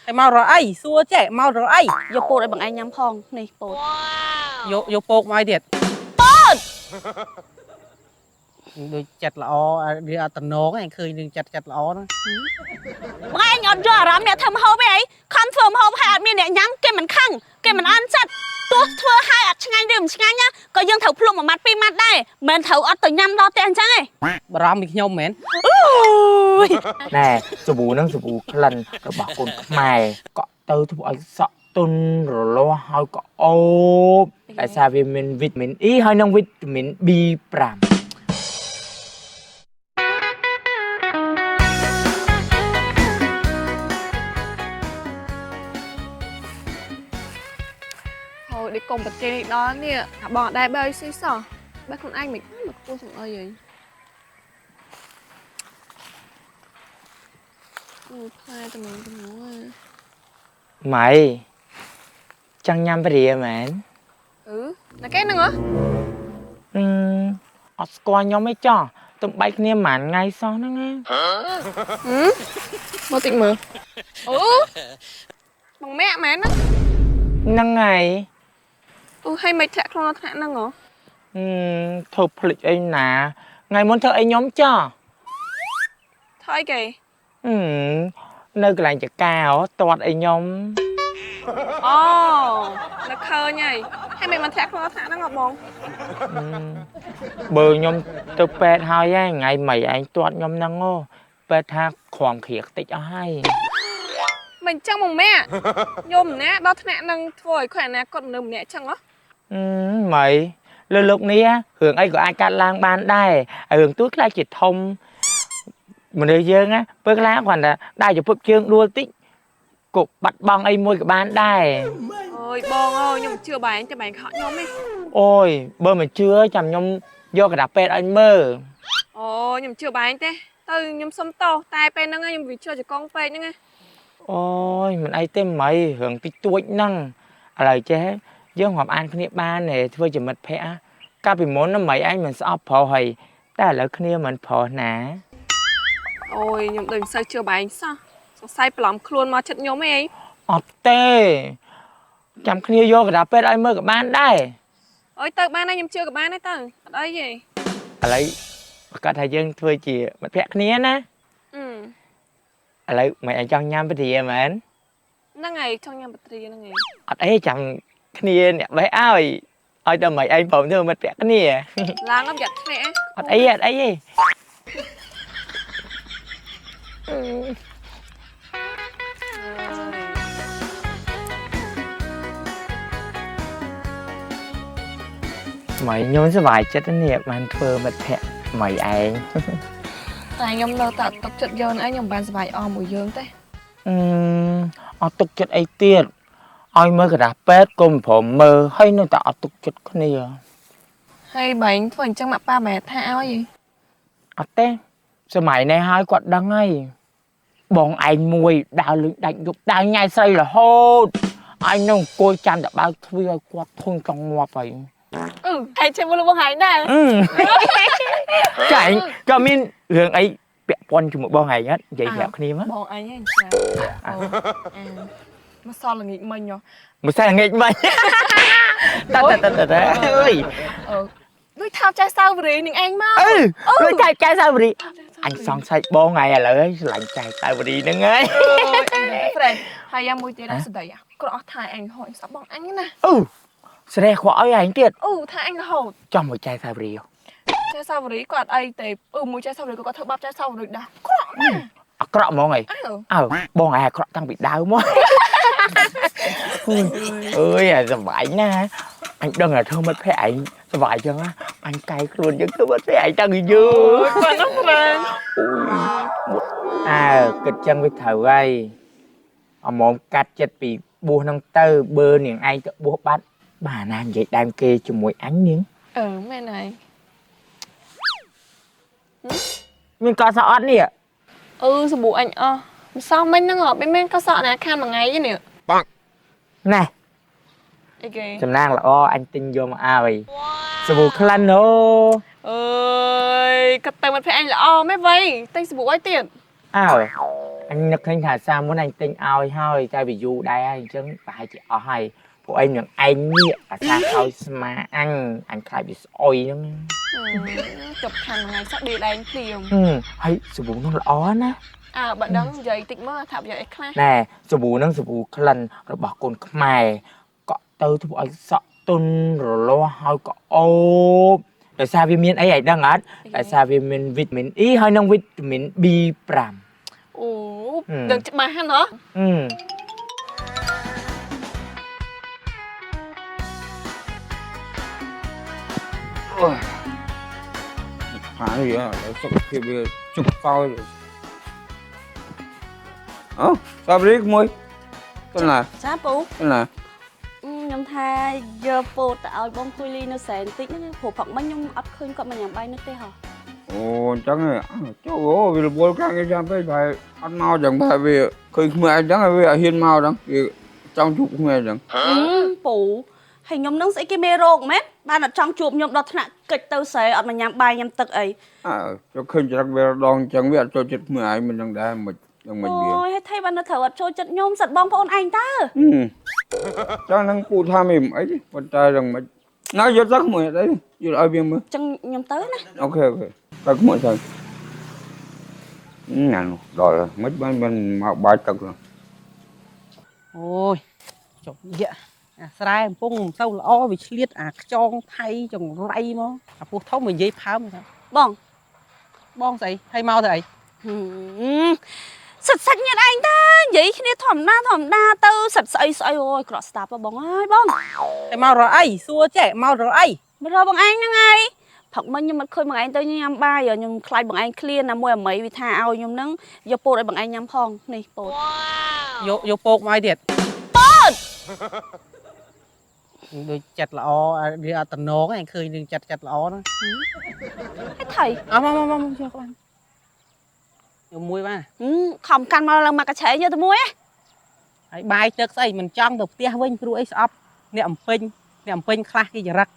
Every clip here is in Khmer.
ហើយមករកអីសួរចេះមករកអី យកពោតឲ្យបងឯងញ៉ាំផងនេះពោត យកយកពោកមកឲ្យទៀត ពោត ដូចចិត្តល្អវាអត់តំណងឯងឃើញនឹងចិត្តចិត្តល្អហ្នឹង បងឯងអត់យកអារម្មណ៍អ្នកធ្វើម្ហូបទេអីខំធ្វើម្ហូបហើយអត់មានអ្នកញ៉ាំគេមិនខឹងគេមិនអន់ចិត្តទោះធ្វើឲ្យអត់ឆ្ងាញ់ឬមិនឆ្ងាញ់ណាក៏យើងត្រូវភ្លក់មួយម៉ាត់ពីរម៉ាត់ដែរមិនមែនត្រូវអត់ទៅញ៉ាំដល់ផ្ទះអញ្ចឹងទេ បារម្ភពីខ្ញុំមែន អូយ ណែសាប៊ូហ្នឹងសាប៊ូក្លិនរបស់កូនខ្មែរកក់ទៅធ្វើឲ្យសក់ទន់រលាស់ហើយក៏អូបដោយសារវាមានវីតាមីន E ហើយនិងវីតាមីន B5 ហើយដូចកុំប្រទេសនេះដល់នេះអាបងអត់ដែរបើឲ្យស៊ីសោះបើខ្លួនឯងមិនមកខ្ពស់សំអីហីអូផ្លែតំងតំង ម៉ៃចង់ញ៉ាំព្រាមែន អឺណាគេហ្នឹងហ៎ អឺអត់ស្គាល់ខ្ញុំទេចោះទំបែកគ្នាប្រហែលថ្ងៃសោះហ្នឹងណា ហឹមមកតិចមើលអូបងម៉ាក់មែនណា ហ្នឹងហើយ អូហើយមិនធ្លាក់ខ្លួនដល់ថ្នាក់ហ្នឹងហ៎ អឺធ្វើភ្លេចអីណាថ្ងៃមុនធ្វើអីខ្ញុំចោះ ថយគេ អឺនៅកន្លែងចកាហ៎ទាត់អីខ្ញុំ អូនៅឃើញហើយហើយមិនធ្លាក់ខ្លួនដល់ថ្នាក់ហ្នឹងហ៎បង បើខ្ញុំទៅពេទ្យហើយហ្នឹងថ្ងៃមីឯងទាត់ខ្ញុំហ្នឹងហ៎ពេទ្យថាក្រំគ្រាតិចអស់ហើយ មិនចឹងបងម៉ាក់ញោមណាដល់ថ្នាក់ហ្នឹងធ្វើឲ្យខុសអនាគតមនុស្សម្នាក់ចឹងហ៎ អឺមីលើលោកនេះរឿងអីក៏អាចកាត់ឡើងបានដែរហើយរឿងទួចខ្លាចជាធំមនុស្សយើងណាពេលខ្លះគ្រាន់តែដើរជពឹកជើងដួលតិចក៏បាត់បង់អីមួយក៏បានដែរ អើយបងអើយខ្ញុំមិនជឿបែងតែបែងខកខ្ញុំទេ អូយបើមិនជឿចាំខ្ញុំយកกระดาษពេទ្យឲ្យមើល អូខ្ញុំជឿបែងទេទៅខ្ញុំសុំទោសតែពេលហ្នឹងខ្ញុំវាជឿចកងពេកហ្នឹងណា អូយមិនអីទេមីរឿងតិចតួចហ្នឹងឥឡូវចេះយើងរាប់អានគ្នាបានទេធ្វើជាមិត្តភក្តិកាលពីមុនណាមីឯងមិនស្អប់ប្រុសហើយតែឥឡូវគ្នាមិនប្រុសណា អូយខ្ញុំដូចមិនសូវជឿបែងសោះសង្ស័យបន្លំខ្លួនមកចិត្តខ្ញុំឯង អត់ទេចាំគ្នាយកกระดาษពេទ្យឲ្យមើលក៏បានដែរ អើយទៅបានហើយខ្ញុំជឿក៏បានដែរទៅអត់អីទេ ឥឡូវប្រកាសថាយើងធ្វើជាមិត្តភក្តិគ្នាណា អឺ ឥឡូវមិនឯងចង់ញ៉ាំពធាមែន ហ្នឹងហើយចង់ញ៉ាំបត្រីហ្នឹងឯង អត់អីចាំគ្នាអ្នកបេះឲ្យឲ្យតែមិនឯងព្រមធ្វើមិត្តភក្តិគ្នា ឡើងអត់យ៉ាត់ធ្លាក់ អត់អីអត់អីទេម៉ៃខ្ញុំសប្បាយចិត្តណាស់នេះបានធ្វើមិត្តភក្តិម៉ៃឯង តែខ្ញុំនៅតែទុកចិត្តយើងឯងខ្ញុំមិនបានសុបាយអមមួយយើងទេ អឺអត់ទុកចិត្តអីទៀតឲ្យមើលกระดาษពេទ្យក៏មិនព្រមមើលហើយនៅតែអត់ទុកចិត្តគ្នា ហើយបែងធ្វើអញ្ចឹងម៉ាក់ប៉ាម៉ែថាឲ្យឯង អត់ទេសម័យនេះហើយគាត់ដឹងហើយបងឯងមួយដើរលេងដាច់យប់ដើរញ៉ៃស្រីរហូតឯងនឹងអង្គុយចាំតែបើកទ្វារឲ្យគាត់ធុញចង់ងាប់ហើយ អឺហើយចេះមកលបងឯងដែរ អឺចាឯងក៏មានរឿងអីពាក់ព័ន្ធជាមួយបងឯងអត់និយាយប្រាប់គ្នាមក បងឯងឯងច្រើនអូអាមកសល់ល្ងាចមិញហ៎ មួយសែងាកមិញតាតាតាតាអើយ អឺដូចថាចេះសាវរីនឹងឯងមក អឺដូចចែកចែកសាវរីអញសងសាច់បងឯងឥឡូវស្រឡាញ់ចែកសាវរីហ្នឹងហើយ ហ្វ្រេនហើយយ៉ាមួយទៀតណាស្ដីអាក្រក់អស់ថៃអញហូចសបងអញណា អឺស្រែខ្វក់ឲ្យឯងទៀត អូថៃអញរហូត ចង់មកចែកសាវរីហ៎ ចេះសាវរីគាត់អីទេអឺមួយចេះសាវរីគាត់ធ្វើបាបចេះសាវរីដែរក្រក់ណាស់ អាក្រក់ហ្មងហី អើ អើបងឯងអាក្រក់តាំងពីដើមមកអើយអាសប្បាយណាស់អញដឹងថាធ្វើមិត្តភក្តិឯងសប្បាយចឹងណាអញកែខ្លួនចឹងធ្វើមិត្តភក្តិឯងតាំងពីយូរ គាត់ណាហ្វ្រេន អើគិតចឹងវាត្រូវហើយអមមកាត់ចិត្តពីបួសហ្នឹងទៅបើនាងឯងទៅបួសបាត់បាទណានិយាយដើមគេជាមួយអញនាង អឺមែនហើយ មានកសក់អត់នេះ អឺសាប៊ូអញអស់ម្សិលមិញហ្នឹងមិនមែនកសក់ណាខានមួយថ្ងៃទេនេះ ណែ អីគេ សំណាងល្អអញទិញយកមកឲ្យសាប៊ូក្លិនអូ អើយគាត់ទៅមិត្តភក្តិអញល្អមែនវៃទិញសាប៊ូឲ្យទៀត អើអញនឹកឃើញថាសាមុនអញទិញឲ្យហើយតែវាយូរដែរហើយអញ្ចឹងប្រហែលជាអស់ហើយពួកឯងនឹងឯងនេះអាសាឲ្យស្មាអញអញខ្លាចវាស្អុយហ្នឹង ចប់ខាងថ្ងៃសក់ដេកឯងភ្លាម ហឹមហើយសាប៊ូនោះល្អណាស់ អើបើដឹងនិយាយតិចមើលថាប្រយោជន៍អីខ្លះ ណែសាប៊ូហ្នឹងសាប៊ូក្លិនរបស់កូនខ្មែរកក់ទៅធ្វើឲ្យសក់ទន់រលាស់ហើយក៏អូបដោយសារវាមានអីឲ្យដឹងអត់ដោយសារវាមានវីតាមីន E ហើយនិងវីតាមីន B5 អូ ហឹម ដឹងច្បាស់ហ្នឹងហ៎ ហឹម អូយផានេះឥឡូវសុខភាពវាជុកកោយអូសាប់រីកមួយទៅណា ចាពូ ទៅណា ខ្ញុំថាយកពោតទៅឲ្យបងគួយលីនៅសែនតិចហ្នឹងព្រោះផឹកមិញខ្ញុំអត់ឃើញគាត់មកញ៉ាំបាយនៅទេហ៎ អូអញ្ចឹងចូលអូវារវល់ខាងគេចាំពេកប្រហែលអត់មកចឹងប្រហែលវាឃើញក្មួយឯងចឹងហើយវាអត់ហ៊ានមកចឹងវាចង់ជួបក្មួយឯងចឹង ពូហើយខ្ញុំនឹងស្អីគេមេរោគមែនបានអត់ចង់ជួបខ្ញុំដល់ថ្នាក់កិច្ចទៅស្រែអត់មកញ៉ាំបាយញ៉ាំទឹកអី អើចូលឃើញចរិតវាដងចឹងវាអត់ចូលចិត្តក្មួយឯងមិនដឹងដែរមិនដឹងមិនវា អូយហើយថៃបាននៅត្រូវអត់ចូលចិត្តខ្ញុំសិតបងប្អូនឯងតើ ចឹងនឹងពូថាមិនអីទេប៉ុន្តែដឹងមិនណាយកទៅក្មួយអីយកឲ្យវាមើល ចឹងខ្ញុំទៅណា OK OK ទៅក្មួយទៅណានោះដល់មិនបានមិនមកបាយទឹកនោះ អូយចុះយៈអាស្រែកំពុងមិនសូវល្អវាឆ្លៀតអាខ្ចងថៃចង្រៃមកអាពោះធំវានិយាយផើមថា បង បងស្អីហើយមកទៅអី ហឹមសិតសាច់ញាតិឯងតានិយាយគ្នាធម្មតាធម្មតាទៅសិតស្អីស្អីអូយក្រក់ស្ដាប់ហ៎បងអើយបង ហើយមករកអីសួរចេះមករកអី មករកបងឯងហ្នឹងហើយផឹកមិញខ្ញុំអត់ឃើញបងឯងទៅញ៉ាំបាយខ្ញុំខ្លាចបងឯងឃ្លានណាមួយអាមីវាថាឲ្យខ្ញុំហ្នឹងយកពោតឲ្យបងឯងញ៉ាំផងនេះពោត យកយកពោកមកឲ្យទៀតពោតដូចចិត្តល្អវាអត់តំណងឯងឃើញនឹងចិត្តចិត្តល្អហ្នឹង ហើយថៃ អស់មកមកមកយកបានយកមួយបាន ហឹមខំកាន់មកឡើងមកកញ្ឆែងយកទៅមួយហ៎ ហើយបាយទឹកស្អីមិនចង់ទៅផ្ទះវិញព្រោះអីស្អប់អ្នកអំពេញអ្នកអំពេញខ្លះគេចរិត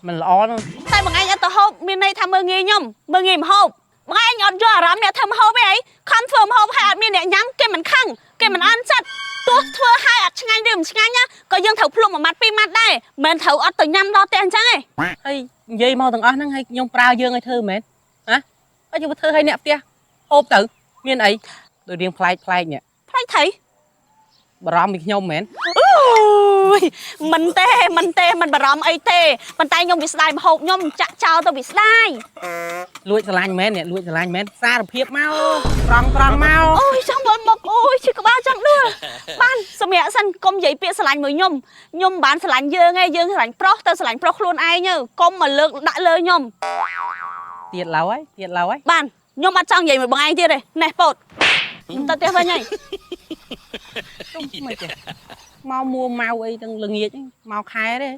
មិនល្អហ្នឹង តែបងឯងអត់ទៅហូបមានន័យថាមើលងាយខ្ញុំមើលងាយម្ហូបបងឯងអត់យកអារម្មណ៍អ្នកធ្វើម្ហូបទេអីខំធ្វើម្ហូបហើយអត់មានអ្នកញ៉ាំគេមិនខឹងគេមិនអន់ចិត្តទោះធ្វើហើយអត់ឆ្ងាញ់ឬមិនឆ្ងាញ់ណាក៏យើងត្រូវភ្លុកមួយម៉ាត់ពីរម៉ាត់ដែរមិនមែនត្រូវអត់ទៅញ៉ាំដល់ផ្ទះអញ្ចឹងទេ ហើយនិយាយមកទាំងអស់ហ្នឹងហើយខ្ញុំប្រើយើងឲ្យធ្វើមែនហ៎ហើយយើងទៅធ្វើឲ្យអ្នកផ្ទះហូបទៅមានអីដូចរៀងប្លែកប្លែកនេះ ប្លែកថៃ បារម្ភពីខ្ញុំមែន អូយមិនទេមិនទេមិនបារម្ភអីទេប៉ុន្តែខ្ញុំវាស្ដាយម្ហូបខ្ញុំចាក់ចោលទៅវាស្ដាយ លួចស្រឡាញ់មែននេះលួចស្រឡាញ់មែនសារភាពមកត្រង់ត្រង់មក អូយចង់មើលមុខអូយឈឺក្បាលចង់ដួលបានសម្រាប់សិនកុំនិយាយពាក្យស្រឡាញ់មួយខ្ញុំខ្ញុំមិនបានស្រឡាញ់យើងទេយើងស្រឡាញ់ប្រុសទៅស្រឡាញ់ប្រុសខ្លួនឯងទៅកុំមកលើកដាក់លើខ្ញុំ ទៀតឡើយហើយទៀតឡើយហើយ បានខ្ញុំអត់ចង់និយាយមួយបងឯងទៀតទេណេះពោតខ្ញុំទៅផ្ទះវិញហើយ ជុំមិនចេះមកមួម៉ៅអីទាំងល្ងាចហ្នឹងមកខែទេ